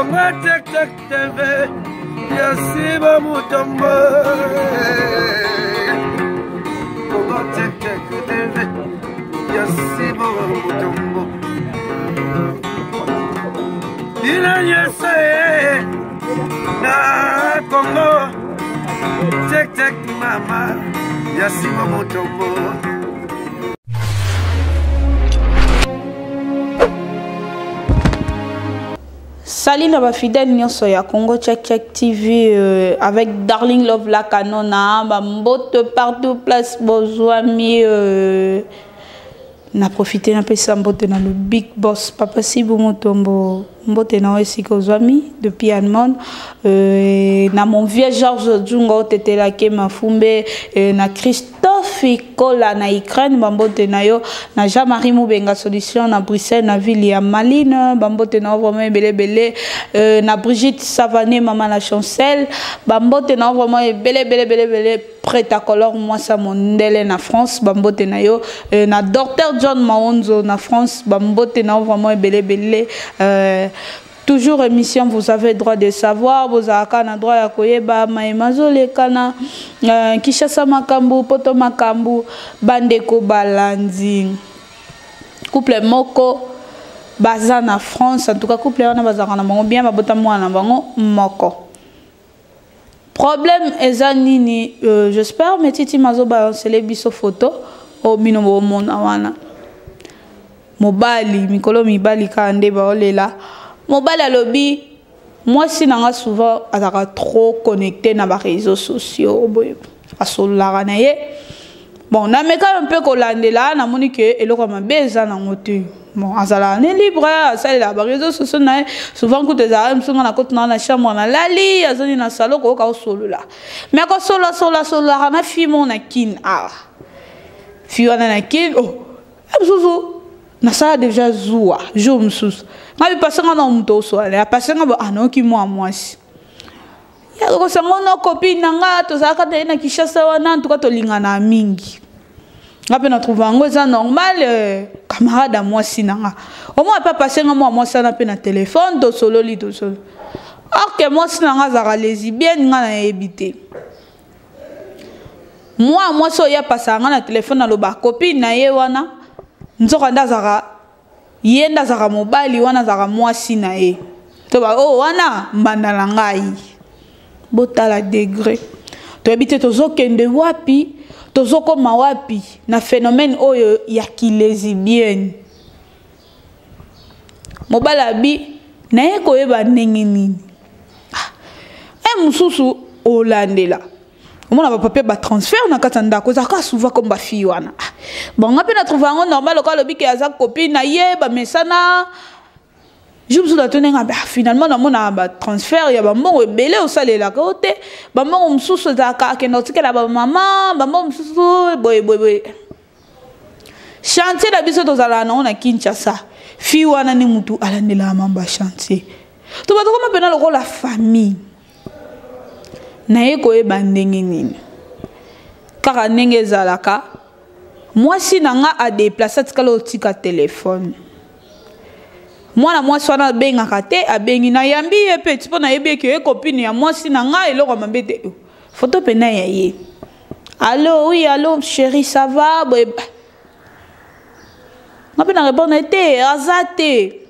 Congo Tek Tek TV ya Siba Mutombo. Congo Tek Tek TV ya Siba Mutombo. Bino nyonso ye na Congo Tek Tek mama ya Siba Mutombo. Salut na ba fidèle nyonso ya Congo Check Check TV euh, avec Darling Love la Canona ba mbote partout place bozwami euh, na profiter na pesa mbote na le big boss papa Sibu Mutombo mbote na esika ozwami depuis Allemagne euh, na mon vieux Georges Djunga otetelake mafumbe euh, na Christ Christophe Kola na Ukraine bambote na yo na Jean-Marie Mubenga solution na Bruxelles na ville ya Maline bambote na yo vraiment ebele ebele euh, na Brigitte Savané mama na Chancel bambote na yo vraiment ebele ebele ebele ebele prêt à color mwasa mondele na France bambote na yo euh, na Docteur John Maonzo na France bambote na yo vraiment ebele ebele euh, Toujours émission vous avez droit de savoir bozalaka na droit ya koyeba maye mazolekana euh, Kinshasa makambu poto makambu bandeko balandi couple moko baza na France en tout cas couple wana bazalaka na bango bien babota mwana na bango moko problème eza nini euh, j'espère mais titi mazobalancele biso photo oyo bino bomona wana mobali mikolo mibali kaka nde baolela mobali alobi mwasi na nga souvent azalaka trop connecté na baréseaux sociaux boye asololaka na ye bon nameka mpe kolandela namoni ke eloko ya mabe eza nango te bon azalaka ne libre asalelaka baréseaux sociaux na ye souvent kutu ezalaka mosu nga nakoti naa na chambre nalali azali na salon koyoka osolola mais akosolola sololaka na fille moko na kin awa fille wana na kin oh mosusu nasala deja zuwa jour mosusu ngai bipase nga na moto oswale apase nga anayoki ah, mwa mwasi yakosango na copine na nga tozalaka na ye na kinshasa wana ntuka tolingana mingi nga mpe na trouve yango eza normal euh, camarade ya mwasi na nga omoi mpe apase nga mwa mwasi wana mpe na telefone tosololi tosolo or ke mwasi na nga azalaka lesbienne nga nayebi te mwa mwasi oyo apasaka nga na telefone aloba copine na ye wana nzoka nde azalaka ye nde azalaka mobali wana azalaka mwasi na ye to ba oyo oh, wana mbanda na ngai botala degre toyebi te tozokende wapi tozokoma wapi na phénomène oyo ya kilezibienne mobali abi naye koyeba ndenge nini ah, e mosusu olandela omona bapapier batransfert na kati ya ndako ezalaka souvent comme bafille wana ah, bon nga mpe na trouve yango normal lokola alobi ke aza copine na ye bamesana jour mosusu natuni nga ah, finalement namona batransfert ya bambongo ebele osalelaka yo te bambongo mosusu ezalaka akenda kotikela bamama bambongo mosusu boyeboyeboye chantier na biso tozalaka nango na kinshasa fi wana nde motu alandelaka mambo ya chantier to bato koma mpena lokola famille naye koyeba ndenge nini kaka ndenge ezalaka mwasi na nga adeplace atikala otika telefone mwana mwasi wana abengaka te abengi nayambi ye mpe ti mpo nayebi eke ye kopine ya mwasi na nga eloko ya mabe te foto mpena ya ye allo oui allo chéri ça va boye nga mpe na répondre te aza te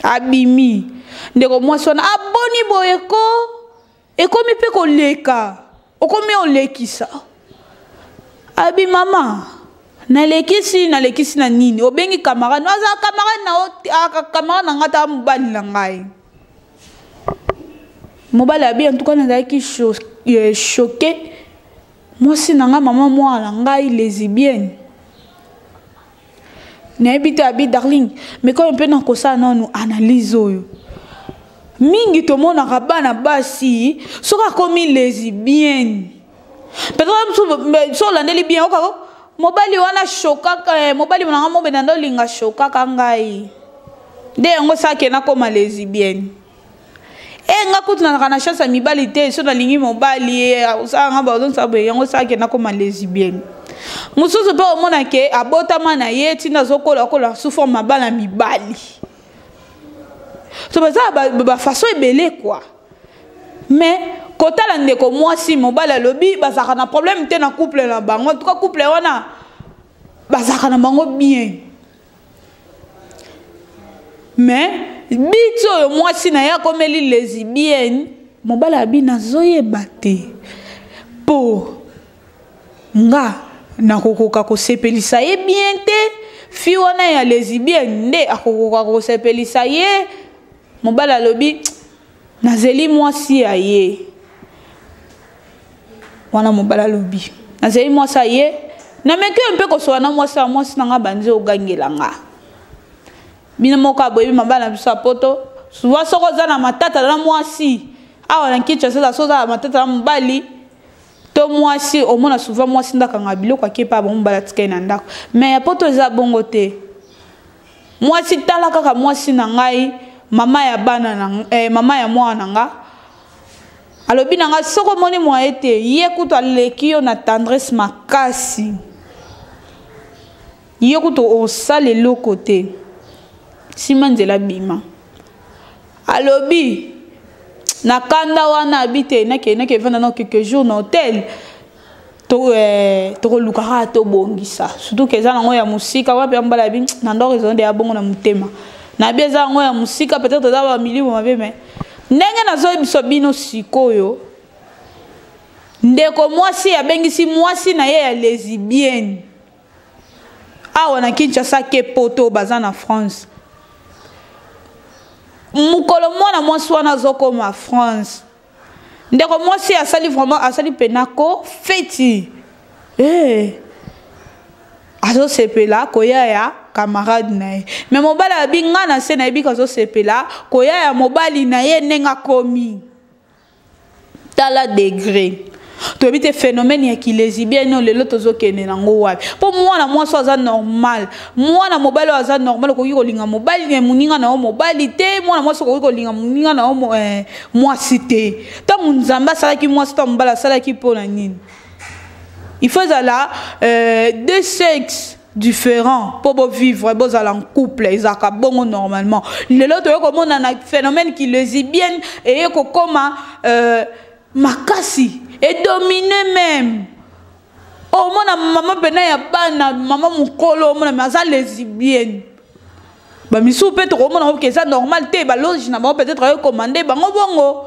abimi ndeko mwasi wana aboni boye ko ekomi mpe koleka okomi olekisa abi mama nalekisi nalekisi na nini obengi camarade aza camarade na camarade na ngai ta mobali na ngai mobali abi en tout cas nazalaki euh, choqué mwasi na ngai mama mwana na ngai lesbienne nayebi te abi darling mais comme mpe nakosala nanu analyse oyo mingi tomonaka bana basi soki akomi lesbienne peut-être mosusu so olandeli bien okako mobali wana shokaka eh, mobali na nga mobenda nde olinga shokaka ngai nde yango esake nakoma lesbienne e nga kutu nazalaka na chance ya mibali te so nalingi mobali eh, osala nga bazonisa boye yango esalaki nakoma lesbienne mosusu mpe omona ke abotama na ye ntina azokola kola sous forme ya bana mibali So baza bafaçon ebele quoi. Mais kotala ndeko mwasi, mobali alobi bazalaka na problème te na couple na bango. En tout cas, couple wana bazalaka na bango bien. Mais biti oyo mwasi na ye akomeli lesbienne, mobali abi nazoyeba te mpo nga nakokoka kosepelisa ye bien te. Fille wana ya lesbienne nde akokoka kosepelisa ye. Mobali alobi nazeli mwasi ya ye wana. Mobali alobi nazeli mwasi ya ye, nameki oyo mpe kosola na mwasi ya mwasi na nga, banzi ogangela nga. Bino moko aboyebi mabala na biso ya Poto. Souvent soki oza na matata na mwasi awa na Kinshasa, so oza na matata na mobali to mwasi, omona souvent mwasi ndakanga biloko, akepa bango, mobali atikali na ndako. Mais ya Poto eza bongo te. Mwasi, tala kaka mwasi na ngai, mama ya bana na, mama ya mwana na nga, alobi na nga soki omoni mwa ete ye kutu aleki yo na tendresse makasi, ye kutu osala eloko te, nsima nzela bima. Alobi na kanda wana abi te, nake evanda na quelques jours na hotel, tokoluka kaka tobongisa, surtout ke eza nango ya mosika. Wapi ya mobali abi na ndako ezali nde ya bongo na motema nabi eza yango ya mosika, peut-être eza bamilimo mabe. Mais ndenge nazoyebisa bino sikoyo, ndeko mwasi abengisi mwasi na ye ya lesbienne awa na Kinshasa, ke Poto, baza na France. Mokolo mwana mwasi wana azokoma France, ndeko mwasi asali vraiment, asali mpena ko feti, azosepela koya ya camarade na ye. Mais mobali abi nga na se nayebi azosepela koya ya mobali na ye ndenge akomi. Tala degré. Toyebi te phénomène ya kilesbienne oyo lelo tozokende nango wapi. Mpo mwana mwasi aza normal, mwana mobali oyo aza normal, okoki kolinga mobali moninga na yo mobali te. Mwana mwasi okoki kolinga moninga na yo mwasi te. Ntango Nzambe asalaki mwasi to mobali, asalaki mpo na nini? Il faut ezala deux sexes différents mpo bovivre, bozala en couple. Ezalaka bongo normalement. Lelo toye komona na phénomène kilesbienne eye kokoma makasi, edomine même. Omona mama mpena ya bana, mama mokolo, omona mais aza lesbienne. Bamisusu mpe tokomona oke eza normal te, baloge na bango peut-être ayekomande bango bongo.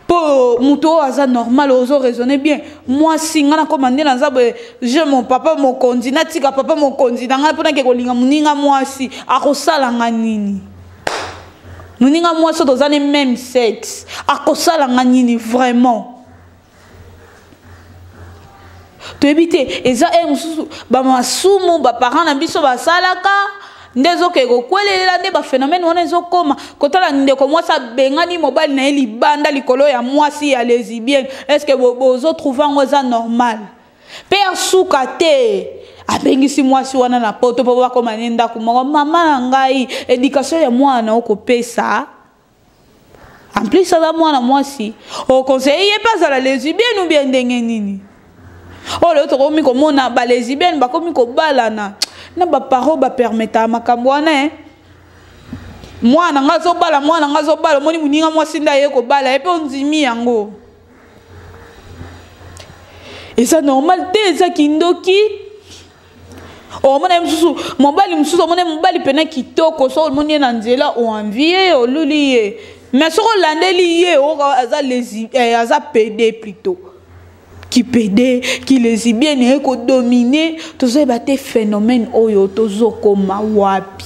Mpo moto oyo aza normal, ozo raisonner bien, mwasi nga nakoma nde naza boye, je mon papa mokonzi, natika papa mokonzi na ngai mpo nake kolinga moninga mwasi, akosala nga nini? Moninga mwasi oyo toza ne même sexe, akosala nga nini vraiment? Toyebi te. Eza e mosusu bamasumu baparent na biso basalaka nde ezokende kokwelelela nde baphénomène wana ezokóma. Kotala ndeko mwasi abengani mobali na ye libanda likolo ya mwasi ya lesbienne. Est ce que bozotrouve yango eza normal? Mpe asuka te, abengisi mwasi wana na Poto mpo bakóma ne ndako moko. Mama na ngai, éducation ya mwana okopesa, en plus aza mwana mwasi, oconseille ye mpe azala lesbienne ou bien ndenge nini? Oyo lelo tokomi komona balesbienne bakomi kobalana na baparent, bapermetaka makambo wana. Mwana nga azobala, mwana nga azobala, omoni moninga mwasi nde aye kobala ye mpe ondimi yango. Eza normal te, eza kindoki. Omona ye mosusu, mobali mosusu, omona mobali mpena kitoko, so omoni ye na nzela, oenvie ye, oluli ye. Mais soki olandeli ye, aza lesi, aza pédé plutôt ki pédé, ki lesbienne eye kodomine. Tozoyeba te phénomène oyo tozokoma wapi.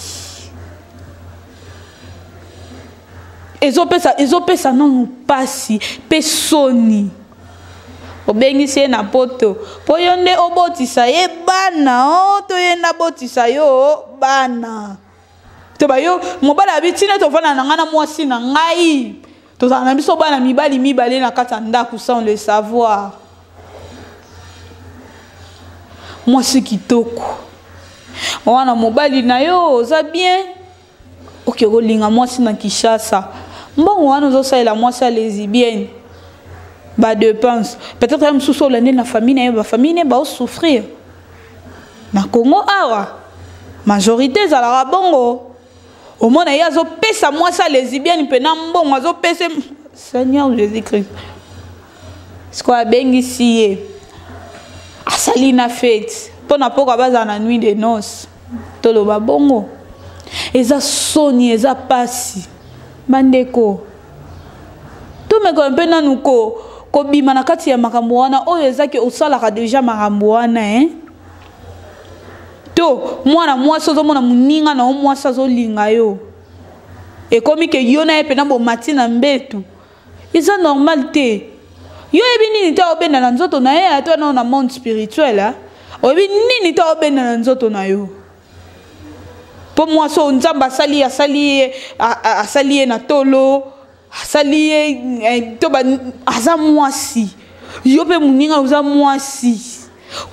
Ezopesa nanu mpasi mpe soni. Obengisi ye na Poto mpo yo nde obotisa ye bana, o to ye nde abotisa yo bana? To bayo mobali abi ntina tovanda na ngai na mwasi na ngai, tozala na biso bana mibali mibale na kati ya ndako sans le savoir. Mwasi kitoko wana, mobali na yo oza bien, oke kolinga mwasi na Kinshasa. Mbongo wana ozosalela mwasi ya lesbienne badépense, peut-être ye mosusu olandi na famille na ye, bafamille ne baosouffrir. Na Congo awa majorité ezalaka bongo. Omona ye azopesa mwasi ya lesbienne mpe na mbongo azopesa. Seigneur Jésus Christ, sikoyo abengisi ye, asali na fete mpo na pokwa bazala na nuit de noces. Toloba bongo, eza soni, eza pasi. Bandeko, tomekola mpe nanu kobima na kati ya makambo wana oyo ezaki osalaka deja makambo wana, eh? To mwana mwasi ozomona moninga na yo mwasi azolinga yo, ekomi ke yo na ye mpena bomati na mbetu, eza normal te. Yo oyebi nini te obenda na nzoto na ye, to na monde spirituel oyebi nini te obenda na nzoto na yo. Mpo mwasi oyo Nzambe asali, asali ye, asali ye na tolo, asali ye to aza mwasi, yo mpe moninga oza mwasi,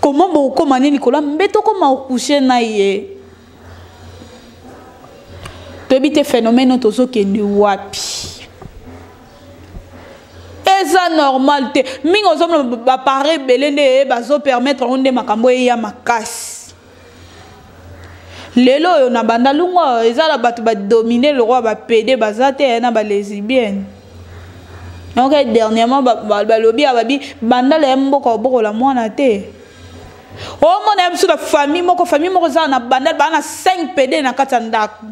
koma bokoma nini likolo ya mbeto, okoma okushe na ye. Toyebi te phénomène oyo tozokende wapi. Eza normal te. Mingi ozomona bapare ebele nde bazopermettre yango, nde makambo eya makasi lelo oyo na banda lungo. Eza na bato badomine lokwa bapede baza te na balesbienne. Donc dernièrement balobi ya babi bandala ya mboka obokola mwana te. Omona ya biso na famille moko, famille moko eza na bandala, baa na 5 pede na kati ya ndako.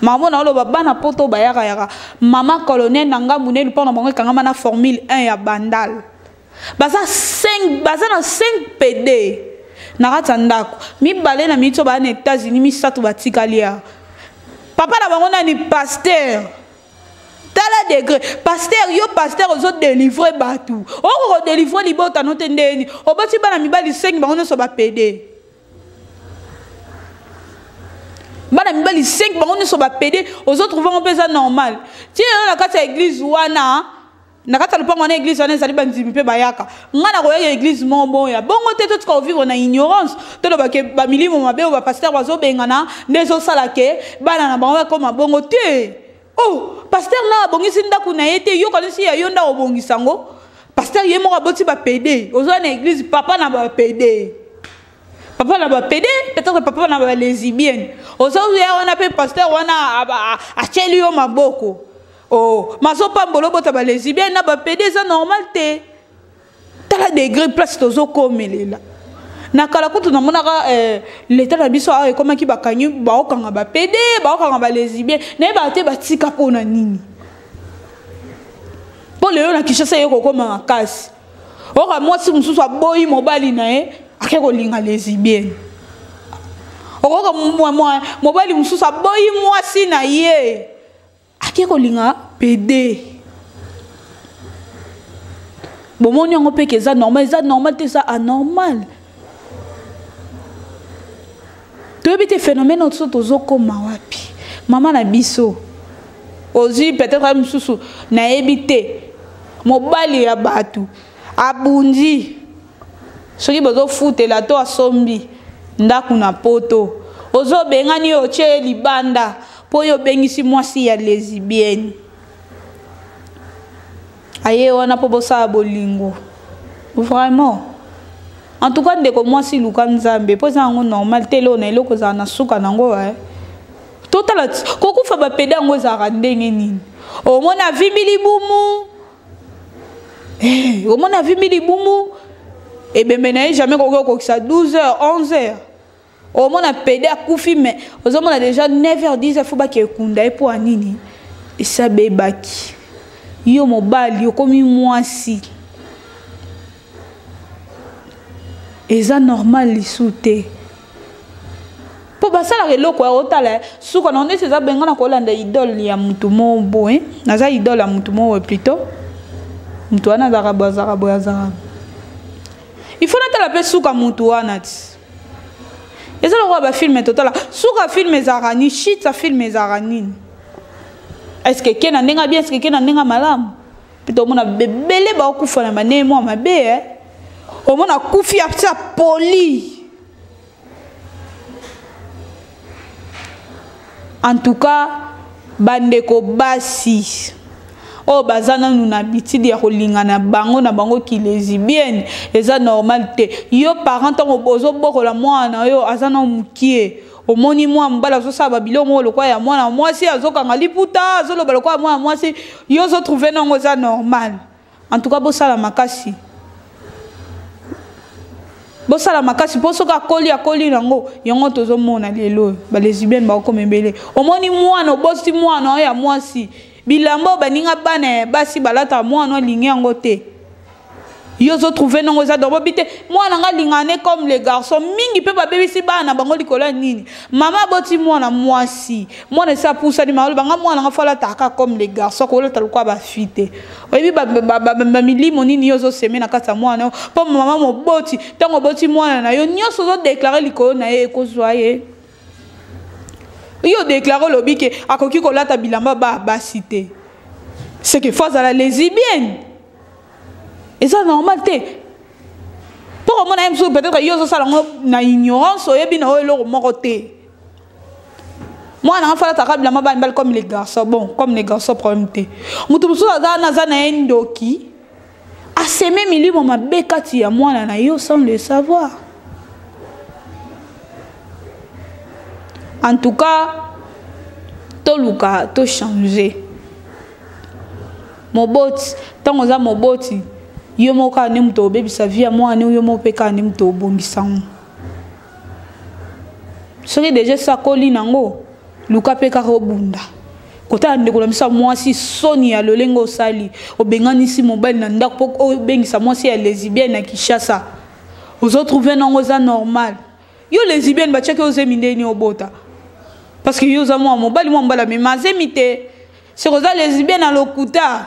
Mama na oloba bana poto bayaka yaka mama colonel na ngambu ne lupango na bango ekangama na formule 1 ya bandal. Baza 5, baza na 5 PD na kati ya ndako. Mibale na mitso ba na États-Unis, misato batikali ya papa na bango nani pasteur. Tala degré pasteur, yo pasteur ozo délivrer bato, oko délivrer libota no te ndeni oboti bana mibali 5, bango nyonso ba PD. Bana mibali 5, bango nyonso ba PD, ozo trouver ngo mpe eza normal. Ti lelo na kati ya église wana, na kati ya lopango wana, église wana ezali bandimi mpe bayaka. Ngai na koyaka église moko boya bongo te. Totika kovivre na ignorance. Toloba ke bamilimo mabe oyo bapasteur bazobengana nde ezosala ke bana na bango bakoma bongo te. Oh, pasteur na abongisi ndako na ye te, yokanisi ya yo ndako obongisa yango. Pasteur ye moko aboti bapede, ozoya na église papa na bapede, papa na bapede, peut-être papa na balesbienne. Ozoya wana mpe pasteur wana atieli yo maboko. Oh, mazopambola obota balesbienne na bapede, eza normal te. Tala degré place tozokomelela. Na kala kutu namonaka leta na biso awa ekomaki bakangi, baokanga bapede, baokanga balesbienne, nayebaka te batika mpona nini. Mpo lelo na Kinshasa ye kokoma makasi, oka mwasi mosusu aboyi mobali na ye, ake kolinga lesbienne. Okoka mobali mosusu aboyi mwasi na ye, ake kolinga pede. Bomoni yango mpe ke eza normal? Eza normal te, eza anormal. Toyebi te phénomène oyo so tozokoma wapi. Mama na biso ozwi peut-être mosusu, nayebi te, mobali ya bato abundi, soki bozofutela to asombi ndako na poto, ozobengani yo, otie ye libanda mpo oyo obengisi mwasi ya lesbienne aye wana mpo bosala bolingo. Vraiment, en tout cas ndeko mwasi, luka Nzambe, mpo eza yango normal te. Eloko na eloko ezala na suka nango. Totala kokufa bapede yango ezalaka ndenge nini. Omoni avimbi libumu, omoni avimbi libumu, ebembe na ye jamais koki okokisa 12 heures, 11 heures. Omona pede akufi, mais ozomona déjà 9 heures, 10 heures fo bake ekunda ye. Mpo ya nini? Esabebaki. Yo mobali okomi mwasi, eza normal lisu te. Mpo basalaka eloko ya otala suka na neti eza benga na kolanda idole ya mutu moko boye. Naza idole ya mutu moko plutôt, mutu wana azalaka boye, azalaka boye, azalaka. Il faut natala mpe suka mutu wana. Ti eza lokola bafilme, totala suka filme ezalaka nini, shit ya filme ezalaka nini. Est ce que ke na ndenge bien, est ce que ke na ndenge malamu? Mpe tomona bebele baokufa na bandenge mwa mabe. Omona akufi atia poli. En tout cas bandeko basi oyo baza nanu na habitude ya kolingana bango na bango kilesbienne, eza normal te. Yo parent, ntango ozobokola mwana na yo aza na mokie, Omoni mwa mobali azosala babiloko moko lokola ya mwana mwasi, azokanga liputa, azoloba lokola mwana mwasi, yo ozotrouve nango eza normal. En tout cas bosala makasi, bosala makasi mpo soki akoli, akoli nango. Yango tozomona lelo oyo balesbienne bakokoma ebele. Omoni mwana, obosi mwana oyo ya mwasi, bilamba oyo baninga bana ya basi balataka, mwana alingi yango te. Yo ozotrouve nango eza dorbo te. Mwana nga alingaka ne comme les garçons. Mingi mpe babebisi bana na bango likolo ya nini? Mama aboti mwana mwasi, mwana esi apusani, maoloba nga mwana nga fo alataka comme les garçons, kolata lokola bafille te. Oyebi bamilimo nini yo ozoseme na kati ya mwana yo? Mpo mama moboti, ntango oboti mwana na yo, nyonso ozodeklare likolo na ye ekozwa ye. Yo odeklare, olobi ke akoki kolata bilamba ba basi te, c'est que fo azala lesbienne. Eza normal te. Mpo komona ye mosusu, peut-être yo ozosala yango na ignorance, oyebi na oyo eloko moko te. Mwana nga falataka bilamba bana mibali comme les garçons. Bon, comme les garçons, problème te. Moto mosusu aza wana, aza na ye ndoki, aseme milimo mabe kati ya mwana na yo sans le savoir. En tout cas toluka tochanger. Moboti, ntango oza moboti, yo moko kaka nde moto obebisa vie ya mwana, yo moko mpe kaka nde moto obongisa ngo. Soki deja esi akoli nango, luka mpe kaka obunda kotala ndeko na biso ya mwasi. Soni ya lolenge osali, obenganisi mobali na ndako mpo obengisa mwasi ya lesbienne na Kinshasa. Ozotrouve nango eza normal? Yo lesbienne, batiaki ozemi ndeni obota, parce que yo oza mwa mobali, mwa mobali amema azemi te. Soki oza lesbienne na lokuta,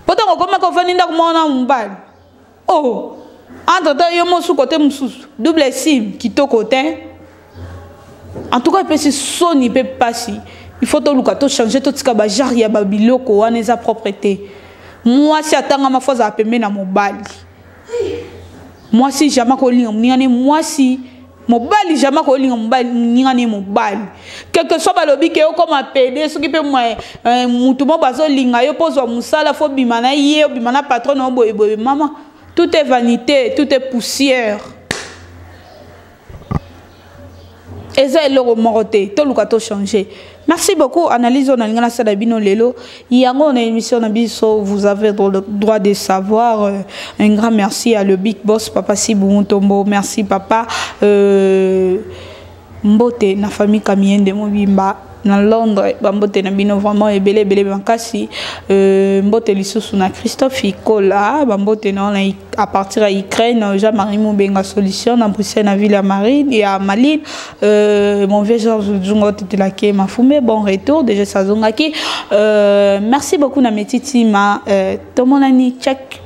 mpo ntango okomaki ofandi ndako moko na mobali, oh, entre temps yo mosu kote mosusu, double sim, kitoko te. En tout cas epesi soni mpe mpasi. Il faut toluka tochange, totika bagenre ya babiloko wana, eza propre te. Mwasi atangama fo azala pembe na mobali. Mwasi jamais kolinga moninga ne mwasi, mobali jamais kolinga mobali moninga ne mobali. Quelque soit balobi ke okoma pede, soki mpe mutu moko bazolinga yo mpo ozwa mosala, fo bima na ye, obima na patron na yo boyeboye. Mama, tout est vanité, tout est poussière, eza eloko moko te. Toluka tochange. Merci beaucoup. Analyse oyo nalinga nasala bino lelo yango na émission na biso Vous avez le droit de savoir. Un grand merci à le big boss, papa Sibu Mutombo. Merci papa. Mbote na famille Kamiende mobimba na Londres, bambote na bino vraiment ebele ebele makasi. Mbote lisusu na Christophe Ikola, bambote na wana à partir ya Ukraine. Jean-Marie Mubenga Solution na Bruxelles, na ville ya Marine ya Maline. Mon vieux Georges Nzunga otetelaki mafume, bon retour déjà sazongaki. Merci beaucoup na Metiti ma tomonani check.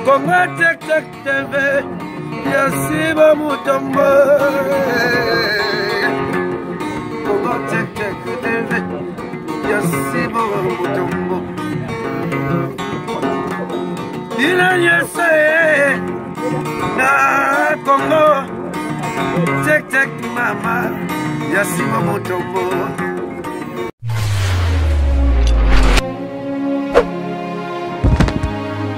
Congo Check Check TV, Yasiba Mutombo. Congo Check Check TV, Yasiba Mutombo. Ina nyese na Congo Check Check, mama Yasiba Mutombo.